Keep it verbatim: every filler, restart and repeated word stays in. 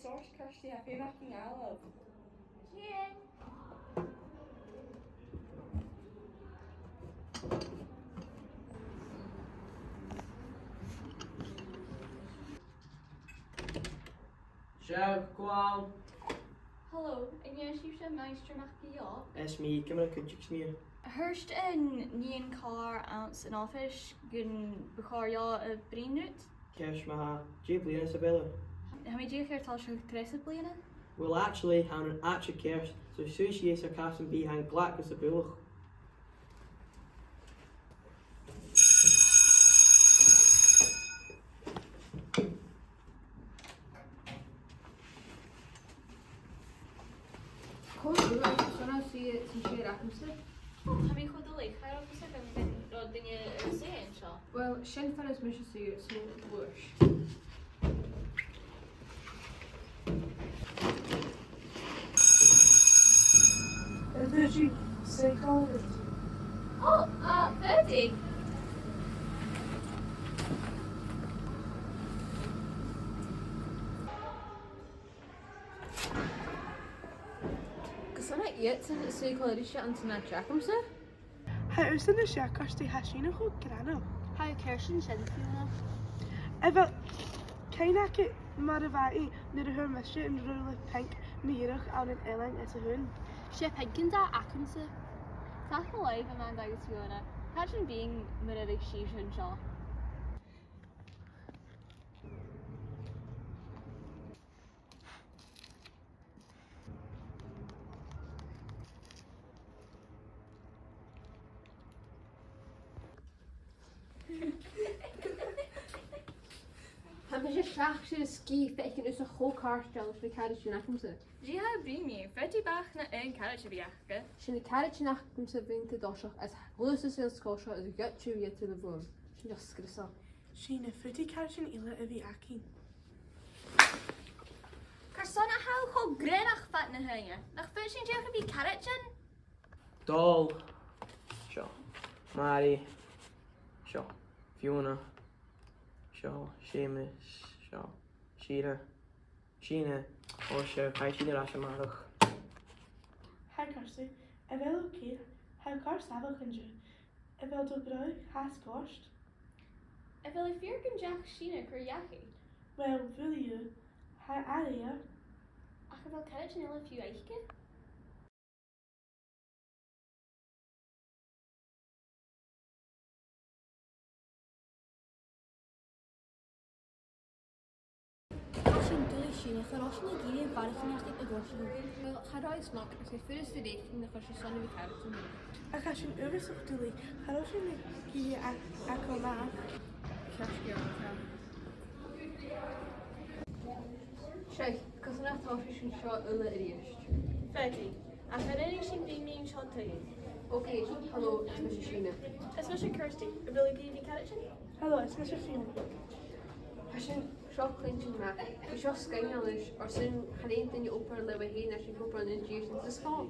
Sort, Kirsty, tha feum agam air an agallamh. Sin. Seadh, cuiridh. Hello, an e sibhse Maighstir MacBeothach? Is mi, ciamar a chaidh sibh? Thuirt an nighean càr anns an oifis gum bu chòir dhomh a bhruidhinn riut. Ceart ma-thà, dè a' bhliadhna a tha thu? Tha mi dìreach air tòiseachadh an treas bliadhna. Well, actually, tha thu air an àite cheart, so suidh sìos air cas am bìdh, tha e glè gheal gus a' bhualadh. Cò bhuail, 's ann a tha sibh, sin sìor agamsa. Ò, tha mi cho duilich, cha robh fhios agam gun robh duine a' suidhe an seo. Well, sin far as mise a tha sibh, so bhuais. Is dòcha gur e sibh a tha seo. Ò, a, Ferdy. Gu sònraichte, tha sibh a' coimhead ris an àite agamsa. Tha thusa nas fheàrr, Kirsty, tha sin cho greannach. Tha thu ceart an sin, Fiona. A bheil cuimhne agad mar a bha e nuair a fhuair mise an rùlair pinc mu dheireadh ann an Eilean Sgitheanach? 'S e pinc an t-ádh agamsa. Tapadh leibh, Amanda agus Fiona. Càit am bithinn mura biodh sibhse an seo? Tha mise seachd seachdain a dh'fhaicinn thusa cho càirdeil ris na caraidean agamsa. Dè tha thu a' bruidhinn mu? Ferdy, b' e aon charaid a bh' aca. 'S e na caraidean agamsa a bh' ann an toiseach, is ghluais iad às an sgoil seo is ghoid iad a' bhuain. Sin just sgriosail. 'S e na faodaidh caraidean eile a bhith againn. Carson a tha thu cho greannach fad na h-ùine? Nach fhaod sinn dìreach a bhith caraidean? Dòmhnall. Seo Mary. Seo Fiona. Seo Seumas. Seo Sìne. Sìne. Ò, seo, chaidh Sìne air ais a-màireach. Hi, Kirsty. A bheil thu okay? Tha thu car sàmhach an-diugh. A bheil do ghruaig fhathast goirt? A bheil e fìor gun deach Sìne a chur dhachaigh? Well, bhuail i. Tha i air a dhol. Ach a bheil caraidean eile fiù aice? Tha sinn duilich, Sìne, cha robh sinn ag iarraidh am faireachdainn agad a ghortachadh. Well, cha robh e snog, ach 's e furasta dhuinn a chur sìos airson a bhith caraidean. Ach tha sinn uabhasach duilich, cha robh sinn ag iarraidh a, a chur amach. Ceart gu leòr. Seadh, carson nach toir sinn seo uile a-rithist? Ferdy, ach an urrainn dhuinn bruidhinn an seo an-diugh? Okay, hello, is mise Sìne. Is mise Kirsty, a bheil thu ag iarraidh a bhith caraidean? Hello, is mise Sìne. Tha sinn seo a' cluinntinn math. Bha seo sgoinneil, airson chan fhaigheadh duine obair leis fhèin, tha sinn ag obair an-diugh san sgoil.